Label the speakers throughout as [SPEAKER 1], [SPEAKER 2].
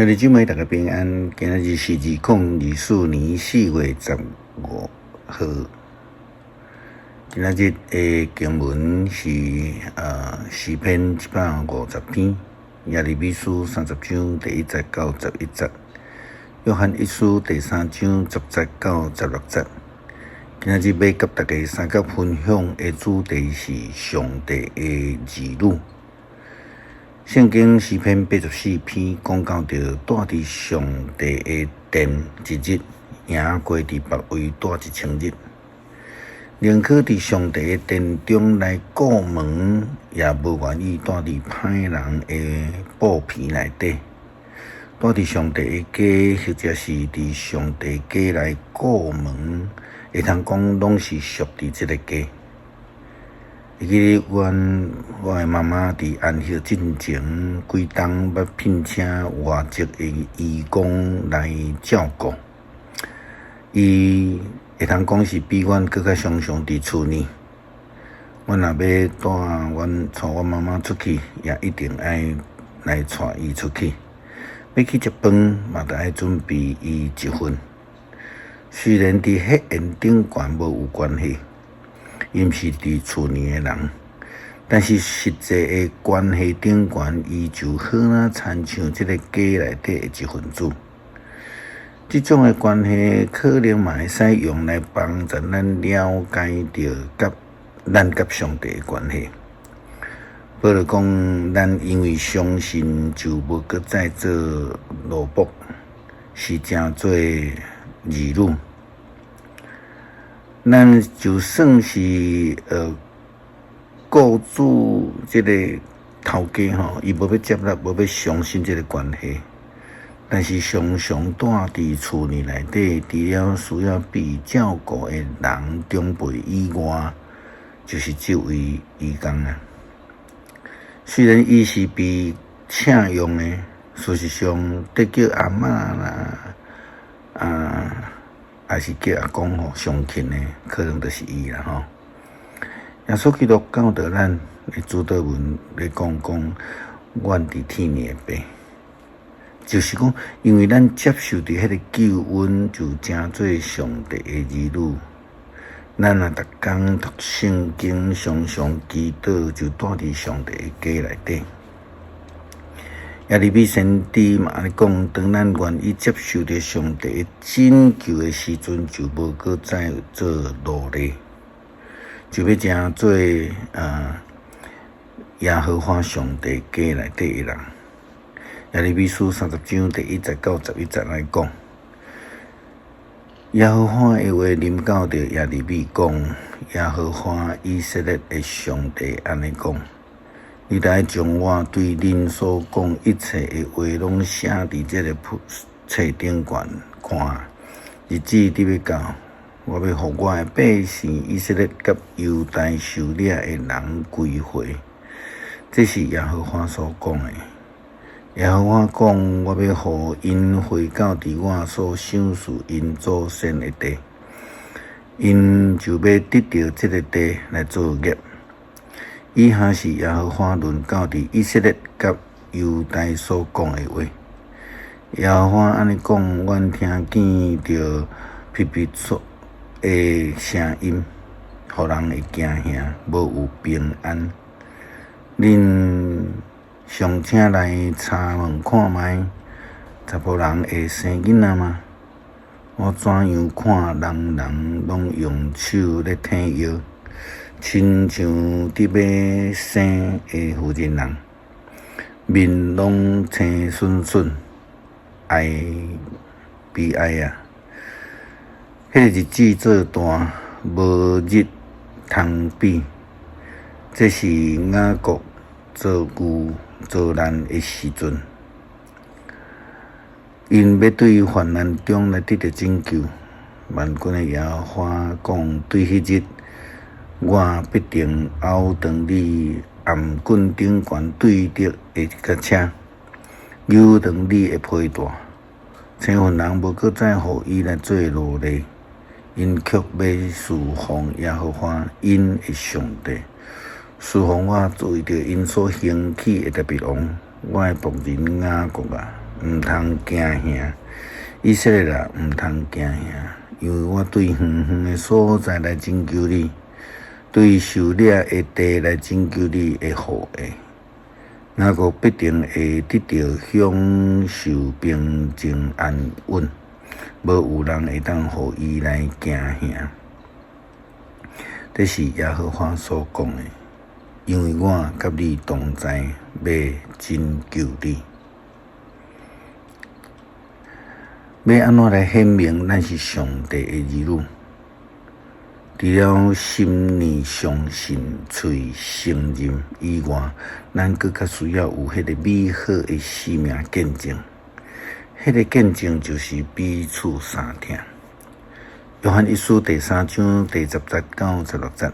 [SPEAKER 1] 兄弟姊妹，大家平安。今仔日是2024年4月15號。今仔日的經文是詩篇150篇，耶利米書30章第1節到11節，約翰一書第3章10節到16節。今仔日欲佮大家相佮分享的主題是上帝的兒女。聖經詩篇84篇講到著蹛佇上帝的殿一日，贏過佇別位蹛1000日。寧可佇上帝的殿中來顧門，也無願意蹛佇歹人的布棚內底。蹛佇上帝的家，或者是佇上帝家來顧門，會通講攏是屬佇這个家。會記得阮我的媽媽佇安息進前幾冬捌聘請外籍的移工來照顧，伊會通講是比阮閣較常常佇厝呢。阮若欲帶阮帶阮媽媽出去，也一定愛來帶伊出去。欲去食飯，嘛著愛準備伊一份。雖然佇血緣頂懸無有關係，伊毋是佇厝內的人，但是實際的關係頂懸，伊就好若親像這个家內底的一份子。這種的關係可能嘛會使用來幫助咱了解著佮咱佮上帝的關係。保羅講，咱因為相信就無閣再做奴僕，是成做兒女。咱就算是雇主這个頭家吼，伊無欲接納，無欲相信這个關係，但是常常蹛佇厝內內底，除了需要被照顧的人長輩以外，就是這位移工啊。雖然伊是被請用的，事實上，得叫阿嬤啦，啊，抑是叫阿公吼，上親的，可能就是伊啦吼。耶穌基督教導咱的主禱文咧講講，阮佇天的父，就是講，因為咱接受著彼个救恩，就成做上帝的兒女。咱若逐工讀聖經，常常祈禱，就蹛佇上帝的家內底。耶利米先知嘛按呢講，當咱願意接受著上帝的拯救的時陣，就無閣再做奴隸，就欲成做耶和華上帝家內底的人。耶利米書30章第1節到11節來講，耶和華的話臨到著耶利米講，耶和華以色列的上帝按呢講：你著愛將我對恁所講一切的話，攏寫佇這个冊頂懸看。日子佇欲到，我欲予我的百姓以色列佮猶大受掠的人歸回。這是耶和華所講的。耶和華講：我欲予𪜶回到佇我所賞賜𪜶祖先的地，𪜶就欲得著這个地來做業。以下是耶和華論到佇以色列佮猶大所講的話。耶和華按呢講：阮聽見著皮皮挫的聲音，予人會驚嚇，無有平安。恁尚且來查問看覓，查埔人會生囡仔嗎？我怎樣看人人攏用手咧䖙腰，親像佇欲生的婦人人，面攏青恂恂，哀悲哀啊！彼个日子做大，無日通比。這是雅各遭遇遭難的時陣，𪜶欲對患難中來得著拯救。萬軍的耶和華講：對彼日，我必定拗斷你頷頸頂懸對著的角車，扭斷你的皮帶。青雲人無閣再予伊來做奴隸，𪜶卻欲事奉耶和華𪜶的上帝，事奉我為著𪜶所興起的大衛王，我的僕人雅各啊，毋通驚嚇，以色列啊，毋通驚嚇，因為我對遠遠的所在來拯救你，對受掠的地來拯救你的後裔。雅各必定會得著享受平靜安穩，無有人會當予伊來驚嚇。這是耶和華所講的，因為我佮你同在，欲拯救你。欲按怎來顯明咱是上帝的兒女？除了心念相信、喙承認以外，咱閣較需要有彼个美好的生命見證。彼个見證就是彼此相疼。約翰一書第三章第十節到十六節，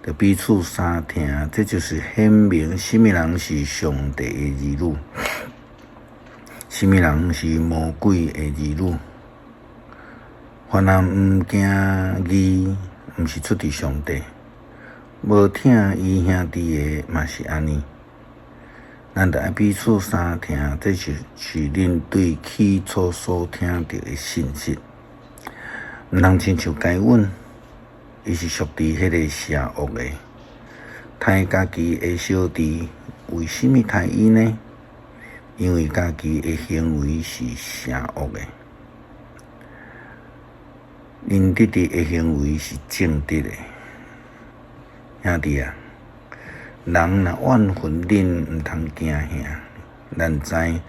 [SPEAKER 1] 著彼此相疼，這就是顯明啥物人是上帝的兒女，啥物人是魔鬼的兒女。凡人毋行義，毋是出佇上帝；無疼伊兄弟的，嘛是按呢。咱著愛彼此相疼，這就是恁對起初所聽著的信息。毋通親像該隱，伊是屬佇彼个邪惡的，刣家己的小弟，為啥物刣伊呢？因為家己的行為是邪惡的。𪜶弟弟的行為是正直的，兄弟啊，人若怨恨恁，毋通驚嚇。咱知，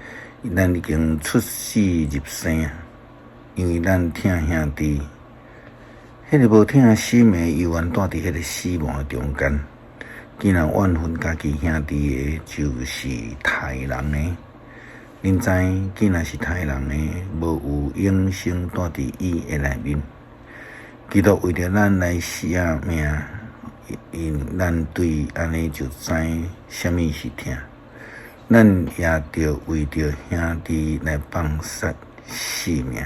[SPEAKER 1] 咱已經出死入生，因為咱疼兄弟。彼个無疼心的，猶原蹛佇彼个死亡的中間。既然怨恨家己兄弟的，就是刣人的。恁知，既然是刣人的，無有永生蹛佇伊的內面。基督為著咱來捨命，因咱對按呢就知啥物是疼。咱也著為著兄弟來放殺性命。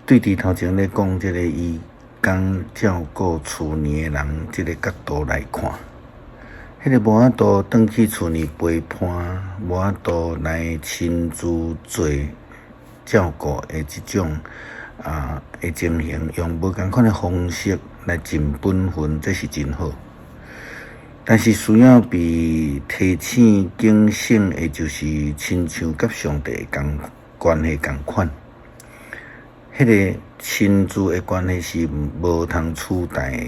[SPEAKER 1] 對佇頭前咧講這个伊講照顧厝內的人這个角度來看，彼个無法度轉去厝內陪伴，無法度來親自做照顧的這種的情形，用無仝款的方式來盡本分，這是真好。但是需要被提醒警醒的，就是親像佮上帝的仝關係仝款。彼个親子的關係是無通取代的。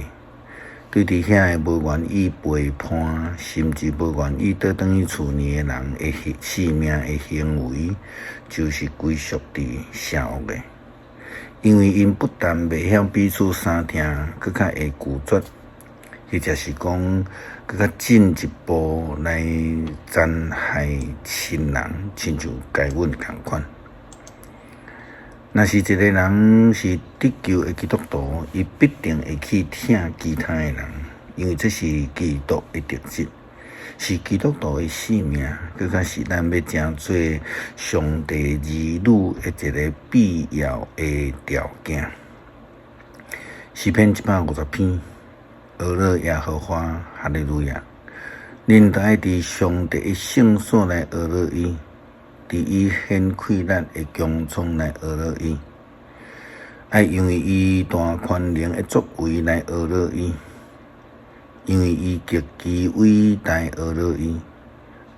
[SPEAKER 1] 對佇遐个無願意陪伴，甚至無願意倒轉去厝內的人的生命的行為，就是歸屬佇邪惡的。因為𪜶不但袂曉彼此相疼，閣較會拒絕，或者是講閣較進一步來殘害親人，親像該隱仝款。若是一个人是得救的基督徒，伊必定會去疼其他的人，因為這是基督的特質，是基督徒的生命，閣較是咱欲成做上帝兒女的一个必要的條件。詩篇150篇，歌頌耶和華，哈利路亞！恁著愛佇上帝的聖所來歌頌伊，佇伊顯氣力的穹蒼來歌頌伊，愛因為伊大權能的作為來歌頌伊，因為伊極其偉大歌頌伊，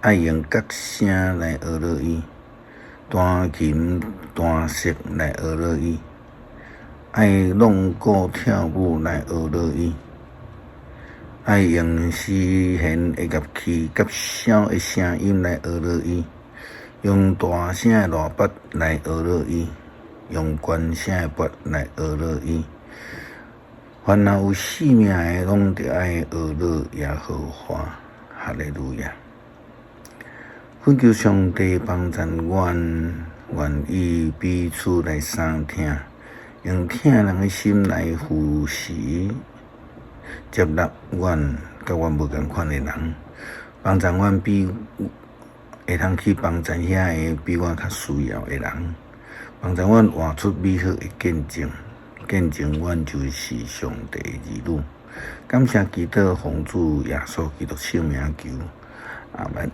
[SPEAKER 1] 愛用角聲來歌頌伊，彈琴彈瑟來歌頌伊，愛弄鼓跳舞來歌頌伊，愛用絲弦的樂器佮簫的聲音來歌頌伊，用大聲的鑼鈸來歌頌伊，用懸聲的鈸來歌頌伊。凡若有性命的，攏著愛歌頌耶和華，哈利路亞！懇求上帝幫贊阮，願意彼此來相疼，用疼人的心來扶持、接納阮佮阮無仝款的人，幫贊阮比會通去幫贊遐个比阮較需要的人，幫贊阮活出美好的見證，見證阮就是上帝的兒女。感謝基督，奉主耶穌基督聖名求，阿門。